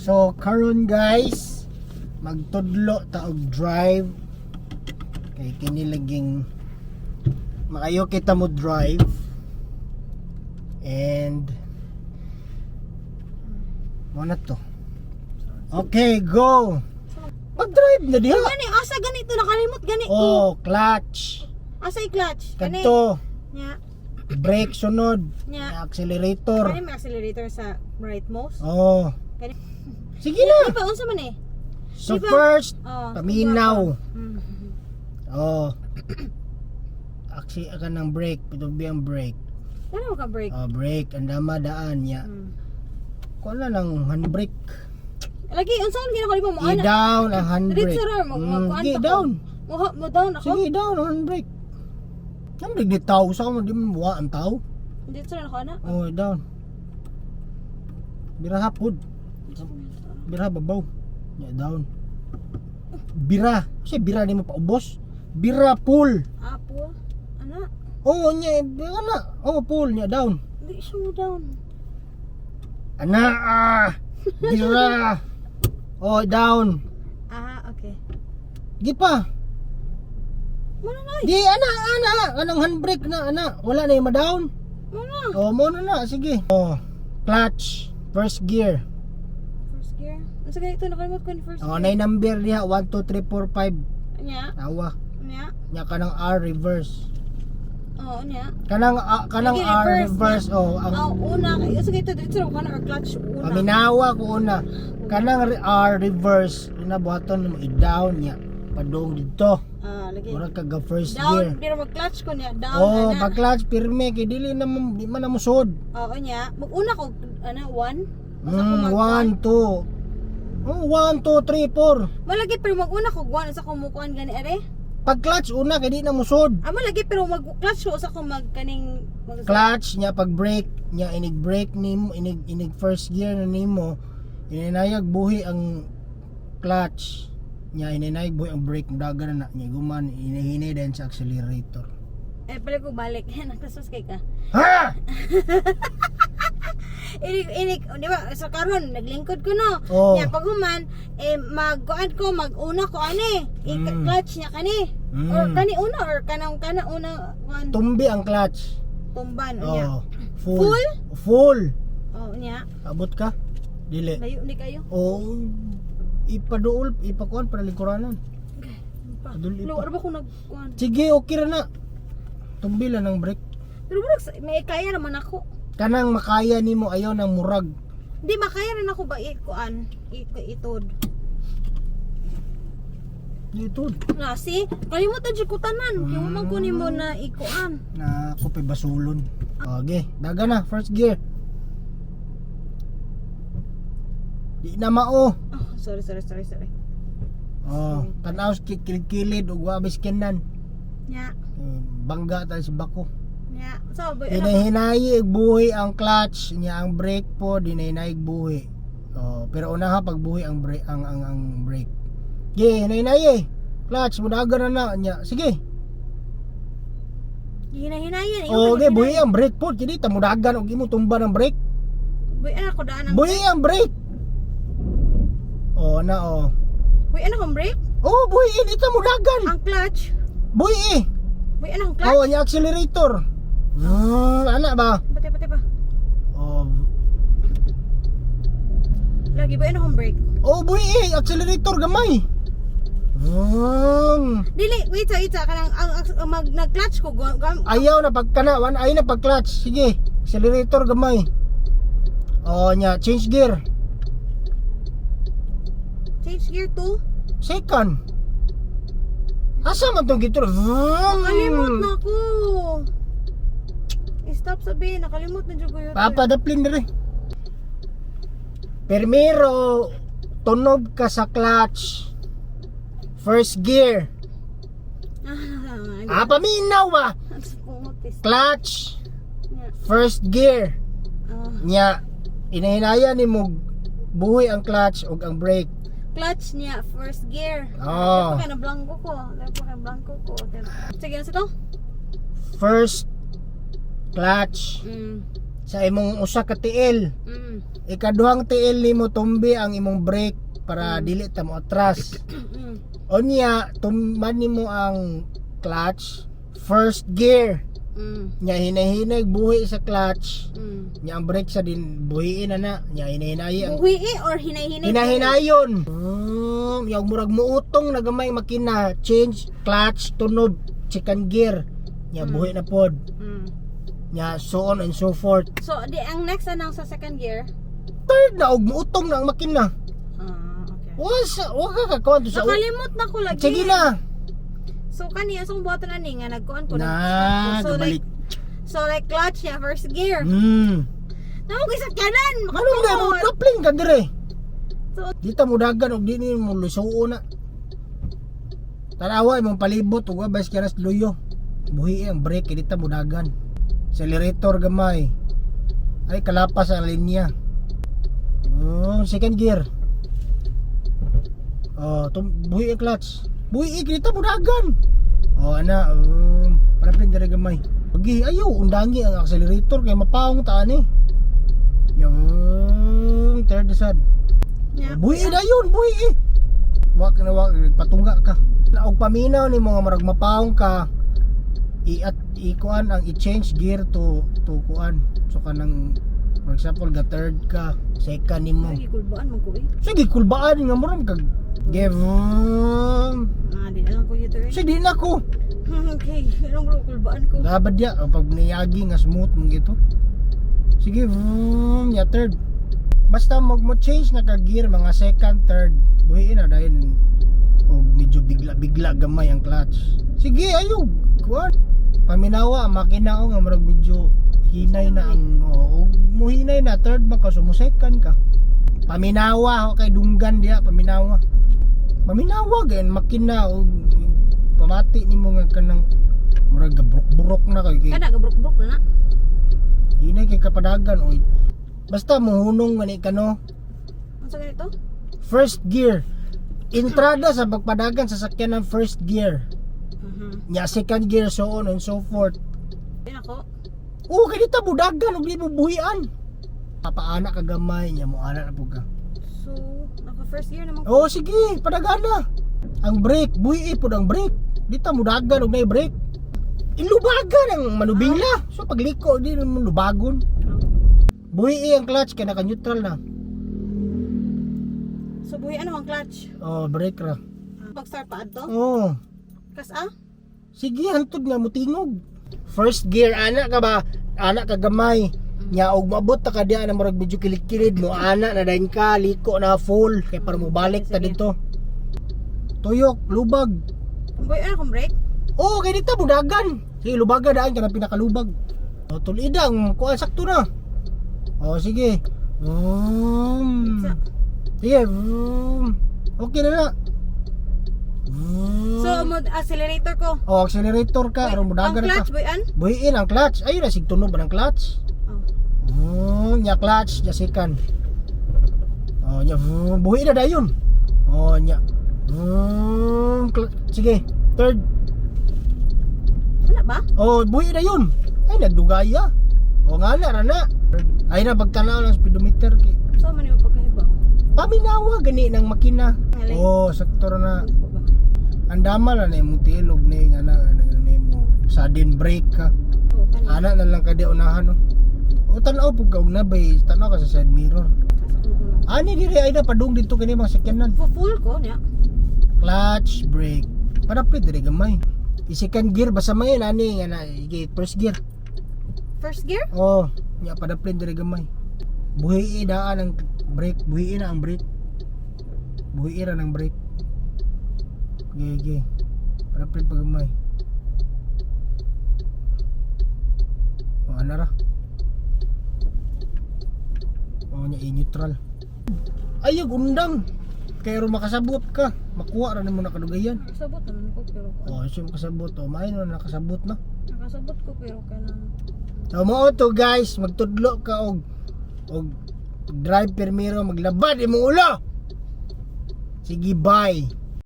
So karon guys, magtudlo ta og drive kay kini laging maayo kita mo drive and mo na to. Okay, go. Mag-drive na diha. Gani asa ganito nakalimot gani ko. Oh, clutch. Asa i-clutch? Kani. Kadto, Nya. Brake sunod, Nya. Accelerator. Kani may accelerator sa rightmost. Oh. Kani. Sige na. Di ba unsa man eh? So Di ba? first, Oh. paminaw. Oh. Aksi ka ng brake, pitubi ang brake. Ano ka brake? Oh, brake, andama daan niya. Kuha na ng handbrake. Lagi unsa man ginakalimot mo ana? I-down ang handbrake. Diretso ra mo magkuan Sige, pa ko. Down. Mo down ako. Sige, down ang handbrake. Handbrake di tao sa mo di mo wa ang tao. Diretso ra ako ana. Oh, down. Bira hapod. Bira babaw. Ya, down. Bira. Kasi bira di mo paubos. Bira pull. Apo. Ana, Oh, nya ana. Oh, pull nya down. di siya mo down. Ana ah. Bira. Oh, down. Ah, okay. Di pa. Muna na. Di ana ana anang handbrake na ana. Wala na yung ma-down. Muna. Oh, mo na na sige. Oh, clutch, first gear. First gear. Unsa ganito nakalimot ko ni first Oh, gear. na number diha 1 2 3 4 5. Nya. Tawa. Nya. Nya kanang R reverse. Oh, nya. Kanang ah, kanang Lagi, R reverse reverse oh ang Oh, una kay unsa ganito diretso ra ko na or clutch una. Paminawa ko una. Kanang R reverse una buhaton mo i-down niya. Padung dito. Ah, lagi. Murag kaga first gear. Down, pero mag-clutch ko niya. Down, Oh, ana. pag clutch pirme kay dili na mo di man na musod. Oo niya. Mag-una ko, ana, one. Basta ko 1 2. Oh, 1 2 3 4. Malagi, pero mag-una ko, one. Usa ko mukuan gani, are. Pag clutch una kay di na musod. Ah, malagi, pero mag-clutch ko, usa ko mag, kaning, mag Clutch niya pag brake niya inig brake nimo inig inig first gear na nimo ininayag buhi ang clutch niya ininayag buhi ang brake dagan na niya guman inihinay din sa accelerator. Eh, pala ko balik. Nagkasos kay ka. Ha. Inig, inig, di ba, sa karon naglingkod ko, no? Oh. Niya, pag human, eh, mag-kuan ko, mag-una ko, ani. I-clutch niya kani. Or kani una, or kanang, kana una, kuan, Tumbi ang clutch. tumban, niya. Oh, full. Full? Full. Oh, niya. Abot ka dili? Layo ni kayo. Oh, ipaduol ipakuan para lingkuranan. Padul Lo, ipa. ano ba kung nagkuan? Sige, okay ra na. Tumbi lang ng brake. Pero murag may kaya naman ako. Kanang makaya nimo ayaw ng murag. Hindi makaya rin ako ba ikuan, itod. Dito. Na si, kalimutan jud ko tanan. Kay wa man ko nimo na ikuan. Na ako pa'y basulon. Okay, daga na, first gear. Di na mao. Oh, sorry, sorry, sorry, sorry. Oh, tanaw sa kilid ug wa kinan. Nya, Eh, bangga ta si bako. nya. So, boy, ano? Hinahinayi og buhi ang clutch, niya ang brake po, dinahinayi buhi. Oh, pero una ha pagbuhi ang brake ang brake. Ge, hinahinayi. Clutch mo daga na na niya. Sige. Hinahinayan. Oh, okay, buhi ang brake po. Kini ta mudagan og imo tumba ng brake. Boy, ano ko daan ang Buhi ang brake. Oh, na oh. Boy, ano akong brake? Oh, buhi ita mudagan. Ang clutch. Buhi eh. Boy, ano akong clutch? Oh, niya accelerator. Ana ba? Pati, pati pa. Oh, Lagi, boy, ano akong brake? oh buhi eh, accelerator gamay. Vroom. Dili, wait sa ita kanang ang mag nag-clutch ko gam, Ayaw na pagkana, wan ayaw na pag clutch. Sige, accelerator gamay. Oh, nya change gear. Change gear to. Second. Asa man tong gitur? Vroom. Nakalimot na ako. I-stop sabi, nakalimot na jud ko yun. Papa daplin dire. Primero, tunog ka sa clutch. First gear. Ah, paminaw ba? Clutch, first gear. Nya, inahinaya ni mo buhi ang clutch ug ang brake. Clutch niya, first gear. Oh. Dapat ka na blanco ko. Dapat ka blanco ko. Sige, ano sa to? First clutch, Sa imong usa ka tiil. Ikaduhang tiil nimo, tumbi ang imong brake para dili ta mo atras. Unya tumban nimo ang clutch first gear. Nya hinahinay buhi sa clutch. Nya ang brake sa din buhiin na na. Nya hinahinay ang Buhi eh, or hinay-hinay? Hinahinayon. Yung murag muutong na gamay makina, change clutch tunob second gear. Nya buhi na pod. Nya so on and so forth. So, di ang next anang sa second gear? Third na og muutong na ang makina. Ah, okay. Wa sa wa ka kakuan sa Nakalimot na ko lagi. Sige na. So kani asong buhaton ani nga nagkuan ko? Na, So gabalik. like so like clutch niya first gear. Namo ko sakyanan. Anong na mo Makatuon. coupling ka dire? So Di ta mo dagan og di ni mo lusuo na. Tanawa imong palibot ug wa bas kiras luyo. Buhi ang brake kay di ta mo dagan. Accelerator gamay. Ay, kalapas ang linya. Oh, second gear. Oh, buhi ang clutch. Buhi kay di ta mo dagan. Oh, ana, palapin dire gamay. Pagi ayo undangi ang accelerator kay mapaong ta ani. Yung third sad. Nya. Buhi na yun, buhi eh. Wak na wak, patungga ka. Og paminaw ni mga marag mapaong ka, i at ikuan ang i-change gear to kuan. So kanang, for example, ga third ka, second nimo. Ay, kulbaan mo ko eh. Sige, kulbaan nga mo kag give. Ah, di na lang ko dito eh. Sige, di na ko. Okay, anong bro kulbaan ko? Dapat dia pag niyagi nga smooth mong ito. Sige, vroom, ya third. Basta mag mo change na ka gear mga second, third. Buhiin na dahil og medyo bigla-bigla gamay ang clutch. Sige, ayo. Kuan. Paminawa ang makina o nga murag medyo hinay na ang, oh, og muhinay na third man ka, so mo second ka. Paminawa ho kay dunggan diha, paminawa. Paminawa gayon makina og pamati nimo nga kanang murag gabrok-brok na kay Kada gabrok-brok na na. Hinay kay kapadagan oy. Basta muhunong man ka, no. Unsa ganito? First gear. Entrada sa pagpadagan sa sakyan ng first gear. Nya second gear, so on and so forth. Di na ko. Oo, kay dita budagan ug di mo buhian. Papaana ka gamay nya mo ana na pud ka. So, naka first gear naman ko. Oo, sige, padagana. Ang brake, buhi pud ang brake. Dita mudagan og nay brake. Ilubagan ang manubingla. So pagliko di mo lubagon. Buhi ang clutch kay naka neutral na. So buhi ano ang clutch? Oh, brake ra. Pag start pa adto? Oh. Kas ah? Sige, hantod nga mutingog. First gear ana ka ba? Ana ka gamay. Nya og maabot ta ka diya na murag medyo kilid-kilid mo ana na dayon ka liko na full kay para mo balik ta dito. Tuyok, lubag. Buhi ano akong brake? Oo, kay dito budagan. Sige, lubaga daan ka na pinakalubag. O, tulidang, kuan, sakto na. O, sige. Sa- Sige, vroom. Okay na na. Vroom. So mo accelerator ko. Oh, accelerator ka, aron Ang mudagan na clutch ka. boy an? Buhiin ang clutch. Ayun na, sigtunog ba ng clutch? Oh. Vroom, nya clutch, nya second. Oh, nya vroom, buhiin na dayon. Oh, nya. Vroom, sige, third. Wala ba? Oh, buhi na yun. Ay, nagdugaya. O nga na, rana. Ay na, pagtanaw ng speedometer. Kay. So man yung pagkahibaw. Paminawa, gani ng makina. Alay. Oh, sakto ra na. Ang dama na na imong tilog na yung ana, ana, na mo sudden brake ka. Oh, kani. Ana na lang ka di unahan, no. O tanaw pug ka og nabay, tanaw ka sa side mirror. Ani diri ay na padung dito kini mga sakyanan. Full ko niya. Clutch, brake. Parapit diri gamay. I-second gear basta may ani nga na first gear. First gear? Oh, nya padaplin diri gamay. Buhi daan ang brake, buhi na ang brake. Buhi ra ng brake. Ge ge. Padaplin pa gamay. Oh, ana ra. Oh, nya i-neutral. Ay, undang. Kay ro makasabot ka, makuha ra nimo na kadugayan. Nakasabot naman ko pero Oh, siya makasabot. Oh, maayo na nakasabot na. Nakasabot ko pero kanang So mo to guys, magtudlo ka og drive permiro, maglabad imong ulo. Sige, bye.